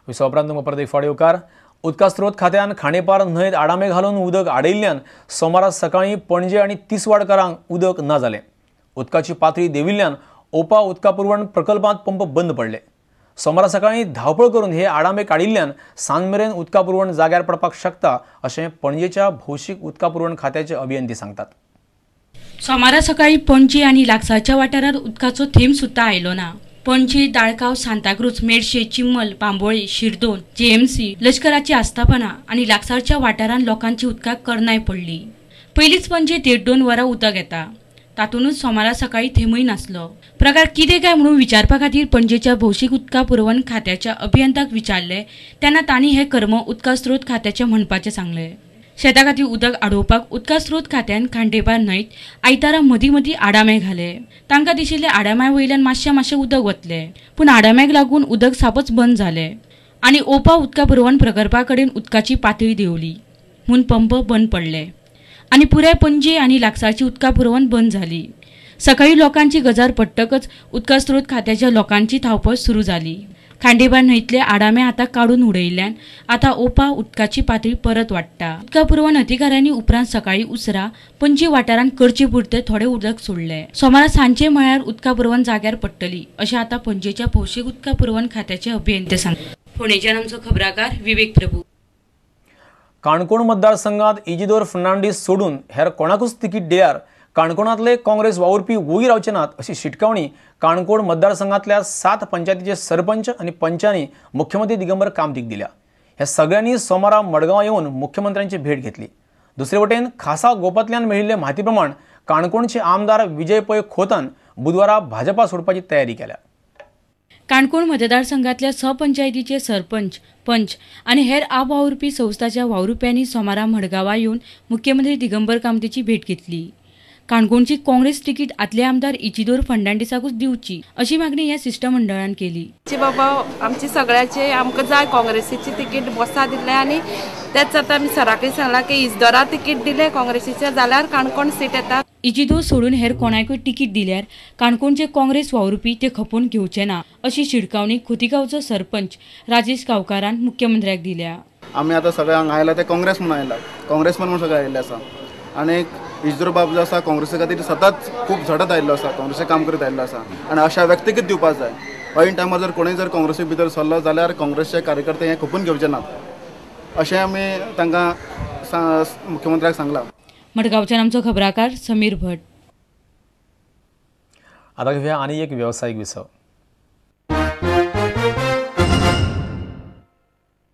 विसवा उपरांत तुमकां परत एक फावट येवकार. उदका स्रोत खात्यान खांडेपार न्हंयेत आडामे घालून उदक आडयिल्ल्यान सोमारा सकाळीं पणजे आनी तिसवाडकारांक उदक ना जालें. उदकाची पातळी देंविल्ल्यान ओपा उदका पुरवण प्रकल्पांत पंप बंद पडले. सोमारा सकाळीं धांवपळ करून हे आडामे काडिल्ल्यान सांज मेरेन उदका पुरवण जाग्यार पडपाक शकता अशें पणजेच्या भौशीक उदका पुरवण खात्याचे अभियंते सांगतात. सोमारा सकाळीं पणजी आनी लागसारच्या वाठारांत उदकाचो थेंब सुद्दां आयलो ना. पणजी, दाळगांव, सांताक्रूज, मेडशे, चिम्मल, बांबोळे, शिरदोन, जीएमसी, लश्कराची आस्थापना आनी लागसारच्या वाठारांत लोकांची उदकाक करनाय पडली. पयलींच पणजे 1.5-2 वरां उदक येता, तातूंतच सोमारा सकाळीं थेंबूय नासलो. प्रकार कितें काय म्हणून विचारपा खातीर पणजेच्या भौशीक उदका पुरवण खात्याच्या अभियंत्याक विचारलें तेन्ना तांणी हें कर्म उदका स्रोत खात्याचें म्हणपाचें सांगलें. शेता खातीर उदक आडोवपाक उदका स्रोत खात्यान खांडेपार न्हंयत आयतारा मदीं मदीं आडामे घाले. तांकां दिशिल्ले आडाम्या वयल्यान मातशें मातशें उदक वतलें, पूण आडाम्याक लागून उदक सापच बंद जालें आनी ओपा उदका पुरवण प्रकल्पा कडेन उदकाची पातळी देंवली म्हूण पंप बंद पडले आनी पुराय पणजे आनी लागसारची उदका पुरवण बंद जाली. सकाळीं लोकांची गजार पडटकच उदका स्रोत खात्याच्या लोकांची धांवपळ सुरू जाली. खांडेपार न्हंयतले आडामे आतां काडून उडयिल्ल्यान आतां ओपा उदकाची पातळी परत वाडटा. उदका पुरवण अधिकाऱ्यांनी उपरांत सकाळीं उसरां पणजी वाठारांत करचे पुरते थोडें उदक सोडलें. सोमारा सांजे म्हळ्यार उदका पुरवण जाग्यार पडटली अशें आतां पणजेच्या भौशीक उदका पुरवण खात्याचे अभियंते सांगतात. फोंडेच्यान आमचो खबराकार विवेक प्रभू. काणकोण मतदारसंघात इजिदोर फर्नांडीस सोडून हेर कोणाकूच तिकीट दिल्यार काणकोणांतले काँग्रेस वावुरपी वोगी रावचे नात अशी शिटकावणी काणकोण मतदारसंघातल्या 7 पंचायतीचे सरपंच आनी पंचांनी मुख्यमंत्री दिगंबर कामतीक दिल्या. ह्या सगळ्यांनी सोमारा मडगांव येवन मुख्यमंत्र्यांची भेट घेतली. दुसरे वटेन खासा गोपांतल्यान मेळिल्ले म्हायती प्रमाण काणकोणचे आमदार विजय पै खोतान बुधवारा भाजपा सोडपाची तयारी केल्या. काणकोण मतदारसंघातल्या 6 पंचायतीचे सरपंच, पंच आनी हेर आप वावुरपी संस्थाच्या वावुरप्यांनी सोमारा मडगांवा येवन मुख्यमंत्री दिगंबर कामतीची भेट घेतली. काणकोणची काँग्रेस तिकीट आदले आमदार इजिदोर फर्नांडीसाकूच दिवची अशी मागणी ह्या शिश्टमंडळान केली. बाबा आमची सगळ्याचे आमकां जाय काँग्रेसीची तिकीट बसा दिल्ले आनी तेच आतां आमी सराकय सांगला की इजदोरा तिकीट दिले काँग्रेसीचे जाल्यार काणकोण सीट येता. इजिदोर सोडून हेर कोणाकूय तिकीट दिल्यार काणकोणचे काँग्रेस वावुरपी ते खपोवन घेवचे ना अशी शिटकावणी खोतीगांवचो सरपंच राजेश गांवकारान मुख्यमंत्र्याक दिल्या. आमी आतां सगळ्यांक आयला ते काँग्रेस म्हणून आयला, काँग्रेसमन म्हणून सगळे आयिल्ले आसा आनी इजिदोर बाब जो आसा काँग्रेसी खातीर सदांच खूब झडत आयिल्लो आसा, काँग्रेसीचें काम करीत आयिल्लो आसा आनी अशा व्यक्तीकच दिवपाक जाय. ऐन टायमार जर कोणूय जर काँग्रेसी भितर सरलो जाल्यार काँग्रेसचे कार्यकर्ते हें खपून घेवचे नात अशें आमी तांकां मुख्यमंत्र्याक सांगलां. मडगांवच्यान आमचो खबराकार समीर भट. आतां घेवया आनी एक वेवसायीक विसव.